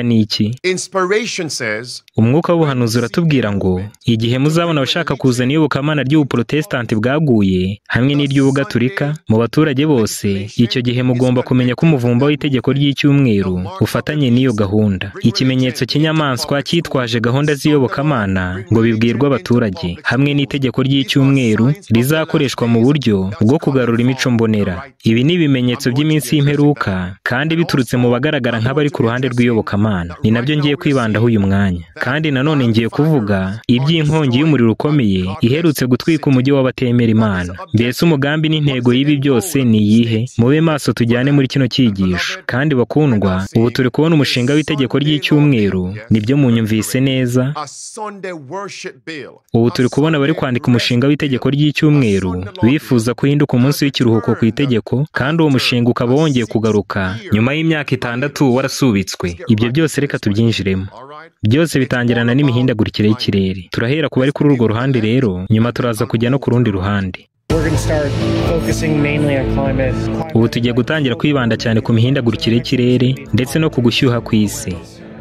Ni iki? Inspiration says, Umwuka w'ubuhanuzi uratubwira ngo igihe muzabona abashaka kuzana iyobokamana ry'ubuprotestanti bwaguye hamwe n'iry'ubugaturika mu baturage bose, icyo gihe mugomba kumenya ko umuvumba w'itegeko ry'icyumweru ufatanye n'iyo gahunda. Ikimenyetso cy'inyamaswa cyitwaje gahunda z'iyobokamana ngo bibwirwe abaturage, hamwe n'itegeko ry'icyumweru rizakoreshwa mu buryo bwo kugarura imico mbonera. Ibi ni ibimenyetso by'iminsi y'imperuka kandi biturutse mu bagaragara nk'abari ku ruhande rw'iyobokamana. Ni nabyo ngiye kwibandaho uyu mwanya. Kandi nanone ngiye kuvuga iby'inkongi y'umuriro ukomeye iherutse gutwika umujyi w'abatemera Imana. Mbese umugambi n'intego y'ibi byose ni iyihe? Mube maso tujyane muri kino cyigisho. Kandi bakundwa, ubu turi kubona umushinga w'itegeko ry'icyumweru, nibyo munyumvise neza. A Sunday worship bill. Ubu turi kubona bari kwandika umushinga w'itegeko ry'icyumweru, bifuza kuhinduka umunsi w'ikiruhuko ku itegeko, kandi uwo mushinga ukaba wongeye kugaruka nyuma y'imyaka 6 warasubitswe. Ibyo byose reka tubyinjiremo. All right? Byose bitangirana n'imihindagurikire y'ikirere. Turahera ku bari kuri urwo ruhande rero, nyuma turaza kujya no ku rundi ruhande. We're going to start focusing mainly on climate. Ubu tugiye gutangira kwibanda cyane ku mihindagurikire y'ikirere ndetse no ku gushyuha kw'isi.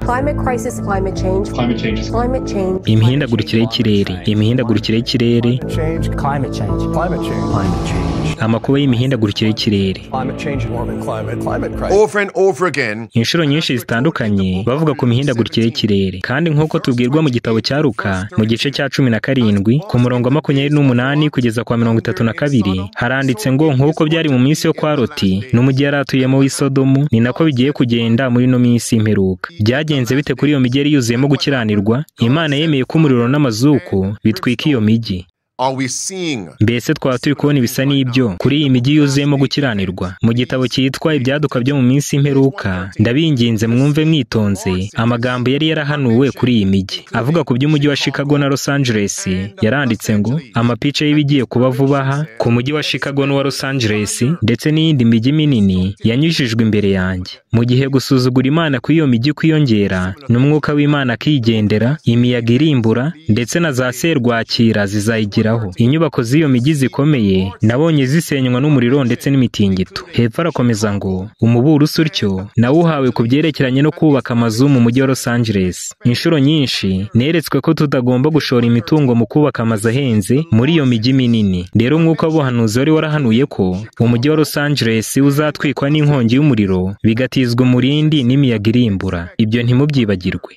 Climate crisis, climate change, Climate change is climate change, Imihindagurikire y'ikirere, imihindagurikire y'ikirere, Change, Climate change. climate change, Climate change. Amakuba y'imihindagurikire y'ikirere. Climate change, warming climate, climate crisis. Over and over again, Inshuro nyinshi zitandukanye bavuga ku mihindagurikire y'ikirere, kandi nk'uko tubwirwa mu gitabo cya Luka mu gice cya 17 ku murongo wa 28 kugeza kwa 32, haranditse ngo nk'uko byari mu minsi yo kwa Loti n'umujyi yari atuyemo w'i Sodomu, ni nako bigiye kugenda muri ino minsi y'imperuka. Byagenze bite kuri iyo mijyi yari yuzuyemo gukiranirwa? Imana yemeye ko umuriro n'amazuku bitwika iyo mijyi. Are we seeing Mbese twaba turi kubona ibisa n'ibyo kuri iyi mijyi yuzuyemo gukiranirwa? Mu gitabo cyitwa Ibyaduka byo mu minsi y'imperuka, ndabinginze mwumve mwitonze amagambo yari yarahanuwe kuri iyi mijyi. Avuga ku by'umujyi wa Chicago na Los Angeles, yaranditse ngo amapica y'ibigiye kuba vuba aha ku mujyi wa Chicago n'uwa Los Angeles ndetse n'iyindi mijyi minini yanyujijwe imbere yanjye. Mu gihe gusuzugura Imana kw'iyo mijyi kwiyongera, n'umwuka w'Imana akigendera, imiyaga irimbura ndetse na za serwakira zizayigiraho. Inyubako z'iyo mijyi zikomeye nabonye zisenywa n'umuriro ndetse n'imitingito. Hepfo arakomeza ngo umuburo usa utyo nawuhawe ku byerekeranye no kubaka amazu mu mujyi wa Los Angeles. Inshuro nyinshi neretswe ko tutagomba gushora imitungo mu kubaka amazu ahenze muri iyo mijyi minini. Rero umwuka w'ubuhanuzi wari warahanuye ko umujyi wa Los Angeles uzatwikwa n'inkongi y'umuriro, bigatizwa umurindi n'imiyaga irimbura. Ibyo ntimubyibagirwe.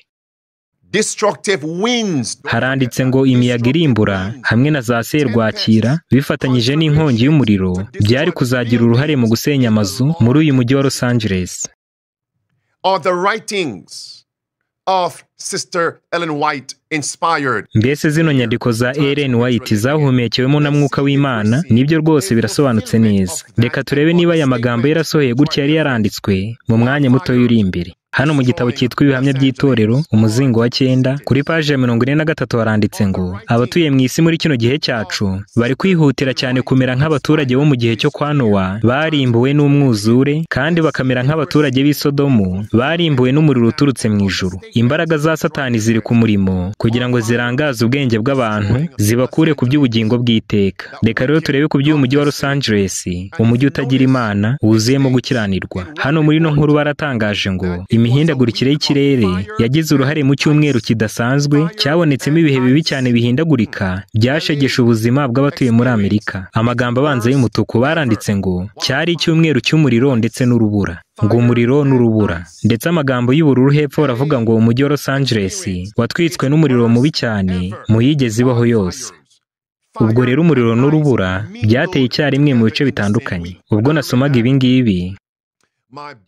Destructive winds? Haranditse ngo imiyaga irimbura hamwe na za serwakira bifatanyije n'inkongi y'umuriro byari kuzagira uruhare mu gusenya amazu muri uyu mujyi wa Los Angeles. Are the writings of Sister Ellen White inspired? Mbese zino nyandiko za Ellen White zahumekewemo na Mwuka w'Imana? Nibyo rwose, birasobanutse neza. Reka turebe niba aya magambo yarasohoye gutya yari yaranditswe mu mwanya muto uri imbere. Hano mu gitabo cyitwa Ibihamya by'Itorero, umuzingo wa 9, kuri paji ya 43, haranditse ngo abatuye mu isi muri kino gihe cyacu bari kwihutira cyane kumera nk'abaturage bo mu gihe cyo kwa Nowa barimbuwe n'umwuzure, kandi bakamera nk'abaturage b'i Sodomu barimbuwe n'umuriro uturutse mu ijuru. Imbaraga za Satani ziri ku murimo kugira ngo zirangaze ubwenge bw'abantu, zibakure ku by'ubugingo bw'iteka. Reka rero turebe ku by'uyu mujyi wa Los Angeles, umujyi utagira Imana wuzuyemo gukiranirwa. Hano muri ino nkuru baratangaje ngo imihindagurikire y'ikirere yagize uruhare mu cyumweru kidasanzwe cyabonetsemo ibihe bibi cyane bihindagurika byashegeshe ubuzima bw'abatuye muri Amerika. Amagambo abanza y'umutuku baranditse ngo cyari icyumweru cy'umuriro ndetse n'urubura, ngo umuriro n'urubura. Ndetse amagambo y'ubururu hepfo baravuga ngo umujyi wa Los Angeles watwitswe n'umuriro mubi cyane mu yigeze ibaho yose. Ubwo rero umuriro n'urubura byateye icyarimwe mu bice bitandukanye. Ubwo nasomaga ibi ngibi,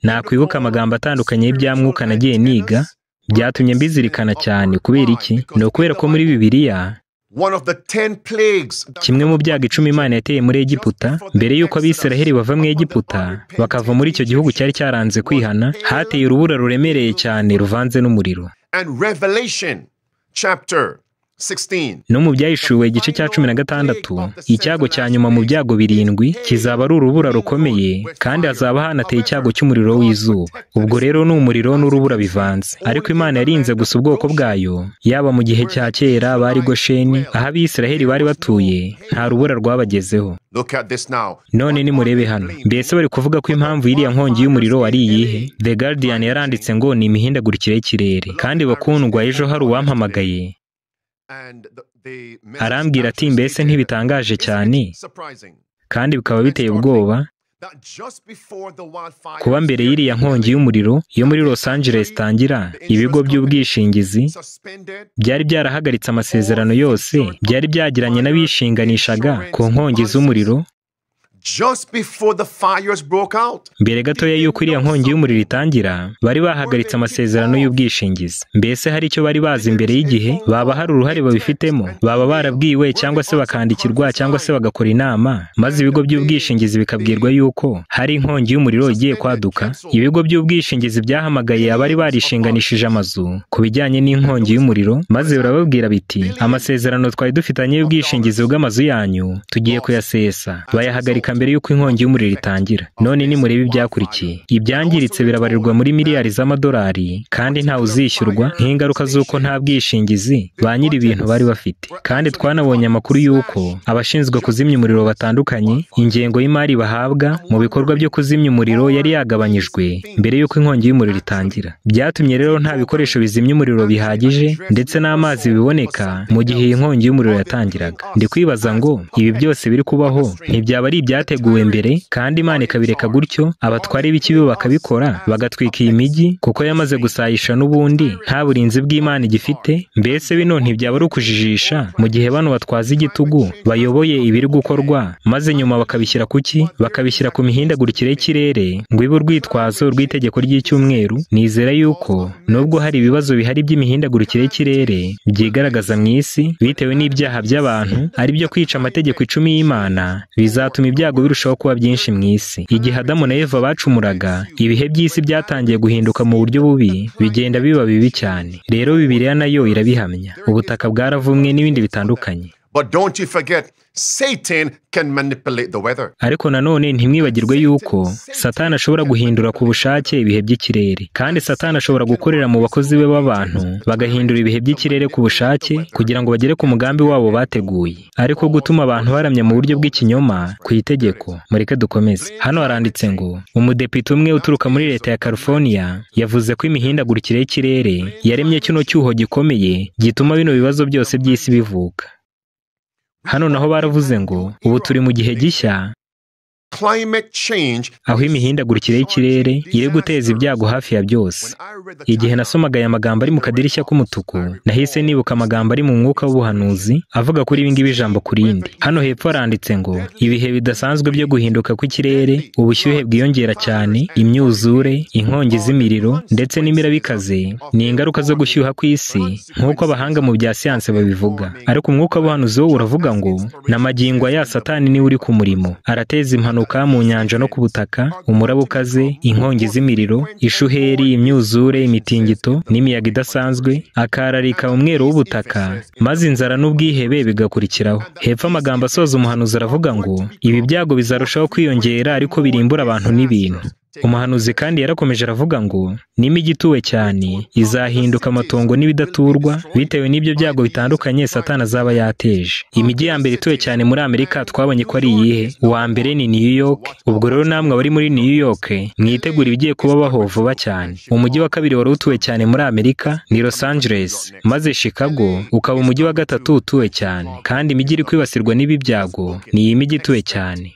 nakwibuka amagambo atandukanye y'ibya Mwuka nagiye niga, byatumye mbizirikana cyane. Kubera iki? Ni ukubera ko muri Bibiliya, One of the 10 plagues kimwe mu byago 10 Imana yateye muri Egiputa mbere y'uko Abisiraheli bava mu Egiputa bakava muri icyo gihugu cyari cyaranze kwihana, hateye urubura ruremereye cyane ruvanze n'umuriro. And Revelation chapter 16. No mu Byahishuwe igice cya 16, icyago cya nyuma mu byago 7 kizaba ari urubura rukomeye, kandi hazaba hanateye icyago cy'umuriro w'izuba. Ubwo rero ni umuriro n'urubura bivanze. Ariko Imana yarinze gusa ubwoko bwayo, yaba mu gihe cya kera bari Gosheni, aho Abisiraheli bari batuye, nta rubura rwabagezeho. Look at this now. None nimurebe hano. Mbese bari kuvuga ko impamvu y'iriya nkongi y'umuriro ari iyihe? The Guardian yaranditse ngo ni imihindagurikire y'ikirere. Kandi bakundwa, ejo hari uwampamagaye arambwira ati mbese ntibitangaje cyane kandi bikaba biteye ubwoba kuba mbere y'iriya nkongi y'umuriro yo muri Los Angeles itangira, ibigo by'ubwishingizi byari byarahagaritse amasezerano yose byari byagiranye n'abishinganishaga ku nkongi z'umuriro Just before the fires broke out. Mbere gatoya y'uko iriya nkongi y'umuriro itangira, bari bahagaritse amasezerano y'ubwishingizi. Mbese hari icyo bari bazi imbere y'igihe? Baba hari uruhare babifitemo? Baba barabwiwe cyangwa se bakandikirwa cyangwa se bagakora inama, maze ibigo by'ubwishingizi bikabwirwa yuko hari inkongi y'umuriro igiye kwaduka. Ibigo by'ubwishingizi byahamagaye abari barishinganishije amazu ku bijyanye n'inkongi y'umuriro, maze barababwira biti amasezerano twari dufitanye y'ubwishingizi bw'amazu yanyu tugiye kuyasesa. Bayahagarika mbere y'uko inkongi y'umuriro itangira. None nimurebe ibyakurikiye. Ibyangiritse birabarirwa muri miliyari z'amadolari, kandi ntawe uzishyurwa nk'ingaruka z'uko nta bwishingizi ba nyiri ibintu bari bafite. Kandi twanabonye amakuru y'uko abashinzwe kuzimya umuriro batandukanye, ingengo y'imari bahabwa mu bikorwa byo kuzimya umuriro yari yagabanyijwe mbere y'uko inkongi y'umuriro itangira. Byatumye rero nta bikoresho bizimya umuriro bihagije ndetse n'amazi biboneka mu gihe iyi nkongi y'umuriro yatangiraga. Ndi kwibaza ngo ibi byose biri kubaho ntibyaba ari ibyateguwe mbere, kandi Imana ikabireka gutyo, abatware b'ikibi bakabikora, bagatwika iyi mijyi kuko yamaze gusayisha n'ubundi nta burinzi bw'Imana igifite. Mbese bino ntibyaba ari ukujijisha mu gihe bano batwaza igitugu bayoboye ibiri gukorwa, maze nyuma bakabishyira kuki? Bakabishyira ku mihindagurikire y'ikirere ngo ibe urwitwazo rw'itegeko ry'icyumweru. Nizera yuko nubwo hari ibibazo bihari by'imihindagurikire y'ikirere byigaragaza mu isi bitewe n'ibyaha by'abantu, ari byo kwica amategeko 10 y'Imana, bizatuma ibyago birushaho kuba byinshi mu isi. Igihe Adamu na Eva bacumuraga, ibihe by'isi byatangiye guhinduka mu buryo bubi, bigenda biba bibi cyane. Rero Bibiliya nayo irabihamya. Ubutaka bwaravumwe n'ibindi bitandukanye. But don't you forget, Satan can manipulate the weather. Ariko nanone ntimwibagirwe yuko Satani ashobora guhindura ku bushake ibihe by'ikirere. Kandi Satani ashobora gukorera mu bakozi be b'abantu bagahindura ibihe by'ikirere ku bushake kugira ngo bagere ku mugambi wabo bateguye. Ariko gutuma abantu baramya mu buryo bw'ikinyoma ku itegeko. Mureke dukomeze. Hano haranditse ngo umudepite umwe uturuka muri leta ya California yavuze ko imihindagurikire y'ikirere yaremye kino cyuho gikomeye gituma bino bibazo byose by'isi bivuka. Hano naho baravuze ngo ubu turi mu gihe gishya aho imihindagurikire y'ikirere iri guteza ibyago hafi ya byose. Igihe nasomaga aya magambo ari mu kadirishya k'umutuku, nahise nibuka amagambo ari mu mwuka w'ubuhanuzi avuga kuri ibi ngibi ijambo ku rindi. Hano hepfo haranditse ngo ibihe bidasanzwe byo guhinduka kw'ikirere, ubushyuhe bwiyongera cyane, imyuzure, inkongi z'imiriro ndetse n'imirabikaze ni ingaruka zo gushyuha kw'isi nk'uko abahanga mu bya siyanse babivuga. Ariko umwuka w'ubuhanuzi wo uravuga ngo na magingo aya Satani niwe uri ku murimo, arateza impanuka mu nyanja no ku butaka, umuraba ukaze, inkongi z'imiriro, ishuheri, imyuzure, imitingito n'imiyaga idasanzwe, akararika umwero w'ubutaka, maze inzara n'ubwihebe bigakurikiraho. Hepfo amagambo asoza umuhanuzi aravuga ngo ibi byago bizarushaho kwiyongera ariko birimbura abantu n'ibintu. Umuhanuzi kandi yarakomeje aravuga ngo n'imijyi ituwe cyane izahinduka amatongo n'ibidaturwa bitewe n'ibyo byago bitandukanye Satani azaba yateje. Imijyi ya mbere ituwe cyane muri Amerika twabonye ko ari iyihe? Uwa mbere ni New York. Ubwo rero namwe abari muri New York mwitegura ibigiye kubabaho vuba cyane. Umujyi wa kabiri wari utuwe cyane muri Amerika ni Los Angeles, maze Chicago ukaba umujyi wa gatatu utuwe cyane. Kandi imijyi iri kwibasirwa n'ibi byago ni iyi mijyi ituwe cyane.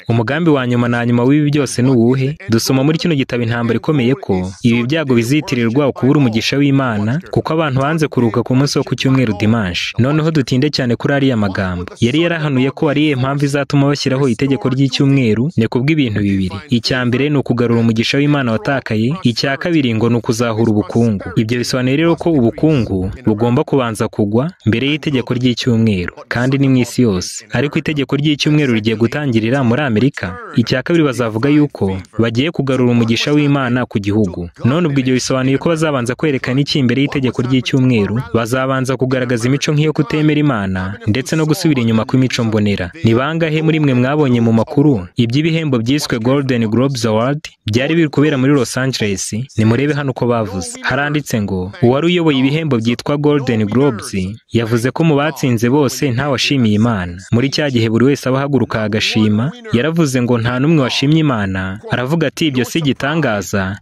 Umugambi wa nyuma na nyuma w'ibi byose ni uwuhe? Dusoma muri kino gitabo Intambara Ikomeye ko ibi byago bizitirirwa ukubura umugisha w'Imana, kuko abantu banze kuruhuka ku munsi wo ku cyumweru dimanche. Noneho dutinde cyane kuri ariya magambo. Yari yarahanuye ko ari impamvu izatuma bashyiraho itegeko ry'icyumweru, ni kubw'ibintu bibiri. Icya mbere ni ukugarura umugisha w'Imana watakaye, icya kabiri ngo ni ukuzahura ubukungu. Ibyo bisobanuye rero ko ubukungu bugomba kubanza kugwa mbere y'itegeko ry'icyumweru, kandi ni mu isi yose. Ariko itegeko ry'icyumweru rigiye gutangirira muri Amerika. Icya kabiri bazavuga yuko bagiye mbere yo kugarura umugisha w'Imana ku gihugu. None ubwo ibyo bisobanuye ko bazabanza kwerekana iki imbere y'itegeko ry'icyumweru? Bazabanza kugaragaza imico nk'iyo kutemera Imana ndetse no gusubira inyuma kw'imico mbonera. Ni bangahe muri mwe mwabonye mu makuru iby'ibihembo byiswe Golden Globes Award byari biri kubera muri Los Angeles? Nimurebe hano uko bavuze. Haranditse ngo uwari uyoboye ibihembo byitwa Golden Globes yavuze ko mu batsinze bose nta washimiye Imana. Muri cya gihe buri wese aba ahaguruka agashima, yaravuze ngo nta n'umwe washimye Imana. Aravuga ati ibyo si igitangaza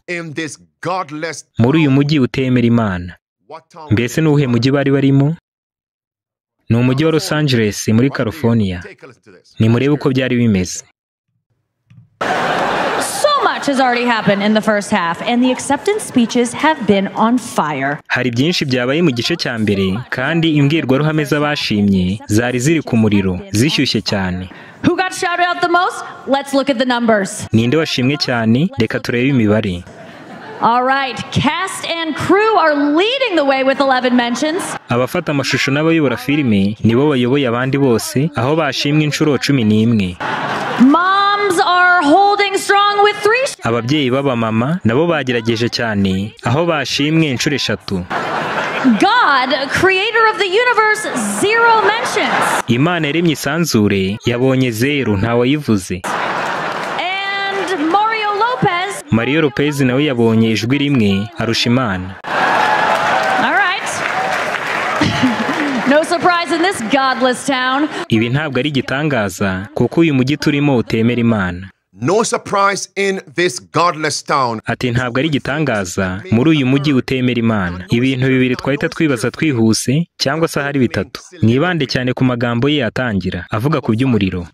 muri uyu mujyi utemera Imana. Mbese ni uwuhe mujyi bari barimo? Ni umujyi wa Los Angeles muri California. Nimurebe uko byari bimeze. So much has already happened in the first half, and the acceptance speeches have been on fire. Hari byinshi byabaye mu gice cya mbere, kandi imbwirwaruhame z'abashimye zari ziri ku muriro, zishyushye cyane. Who got shouted out the most? Let's look at the numbers. Ninde washimwe cyane? Reka turebe imibare. All right, cast and crew are leading the way with 11 mentions. Abafata amashusho n'abayobora filime nibo bayoboye abandi bose, aho bashimwe inshuro 11. Moms are holding strong with 3. Ababyeyi b'abamama nabo bagerageje cyane, aho bashimwe inshuro 3. God, creator of the universe, 0 mentions. Imana yaremye isanzure yabonye 0, ntawayivuze. And Mario Lopez. Mario Lopez nawe yabonye ijwi rimwe arusha Imana. All right. No surprise in this godless town. Ibi ntabwo ari igitangaza kuko uyu mujyi turimo utemera Imana. No surprise in this godless town. Ati ntabwo ari igitangaza muri uyu mujyi utemera Imana. Ibintu bibiri twahita twibaza twihuse, cyangwa se ahari bitatu. Mwibande cyane ku magambo ye atangira avuga ku by'umuriro.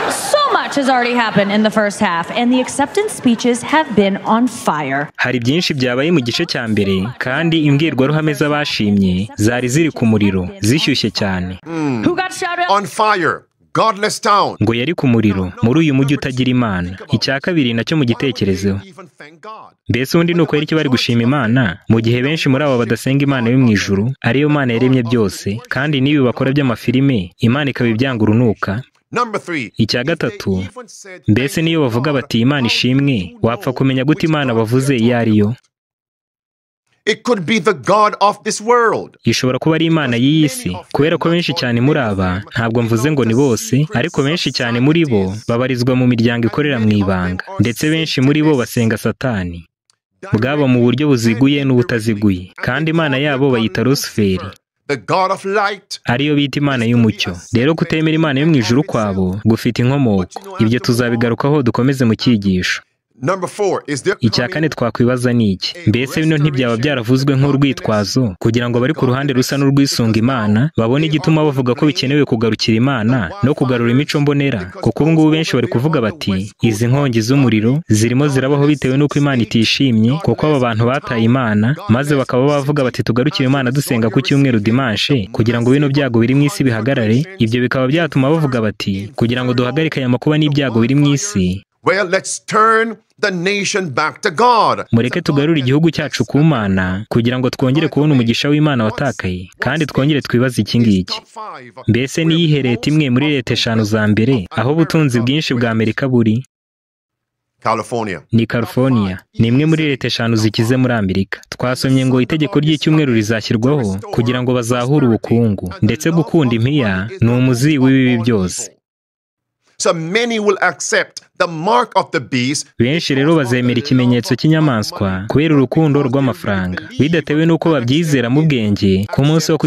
So much has already happened in the first half, and the acceptance speeches have been on fire. Hari byinshi byabaye mu gice cya mbere, kandi imbwirwaruhame z'abashimye zari ziri ku muriro, zishyushye cyane. Who got shouted out? On fire. Godless town. Ngo yari ku muriro muri uyu mujyi utagira Imana. Icya kabiri nacyo mu gitekerezo. Mbese undi ni uko icyo bari gushima Imana, mu gihe benshi muri abo badasenga Imana yo mu ijuru, ariyo Mana yaremye byose, kandi n'ibi bakora by'amafilime, Imana ikaba ibyanga urunuka. Icya gatatu, mbese niyo bavuga bati Imana ishimwe, wapfa kumenya gute Imana bavuze iyo ariyo? It could be the God of this world. Ishobora kuba ari Imana y'iyi si, kubera ko benshi cyane muri aba, ntabwo mvuze ngo ni bose, ariko benshi cyane muri bo babarizwa mu miryango ikorera mu ibanga, ndetse benshi muri bo basenga Satani, bwaba mu buryo buziguye n'ubutaziguye, kandi Imana yabo bayita Lusiferi, The God of light. ariyo bita Imana y'umucyo. Rero kutemera Imana yo mu ijuru kwabo gufite inkomoko. Ibyo tuzabigarukaho dukomeze mu cyigisho. Number 4, is there Icya kane twakwibaza ni iki? Mbese bino ntibyaba byaravuzwe nk'urwitwazo kugira ngo abari ku ruhande rusa n'urwisunga Imana babone igituma bavuga ko bikenewe kugarukira Imana no kugarura imico mbonera? Kuko ubu ngubu benshi bari kuvuga bati izi nkongi z'umuriro zirimo zirabaho bitewe n'uko Imana itishimye, kuko aba bantu bataye Imana, maze bakaba bavuga bati tugarukire Imana dusenga ku cyumweru dimanche kugira ngo bino byago biri mu isi bihagarare. Ibyo bikaba byatuma bavuga bati kugira ngo duhagarike aya makuba n'ibyago biri mu isi, Well, let's turn the nation back to God. mureke tugarure igihugu cyacu ku Mana kugira ngo twongere kubona umugisha w'Imana watakaye, kandi twongere twibaze iki ngiki. Mbese ni iyihe leta imwe muri leta 5 za mbere aho ubutunzi bwinshi bwa Amerika buri? California. Ni California. Ni imwe muri leta 5 zikize muri Amerika. Twasomye ngo itegeko ry'icyumweru rizashyirwaho kugira ngo bazahure ubukungu, ndetse gukunda impiya ni umuzi w'ibibi byose. So many will accept the mark of the beast. Benshi rero bazemera ikimenyetso cy'inyamaswa kubera urukundo rw'amafaranga, bidatewe n'uko babyizera mu bwenge ku munsi wo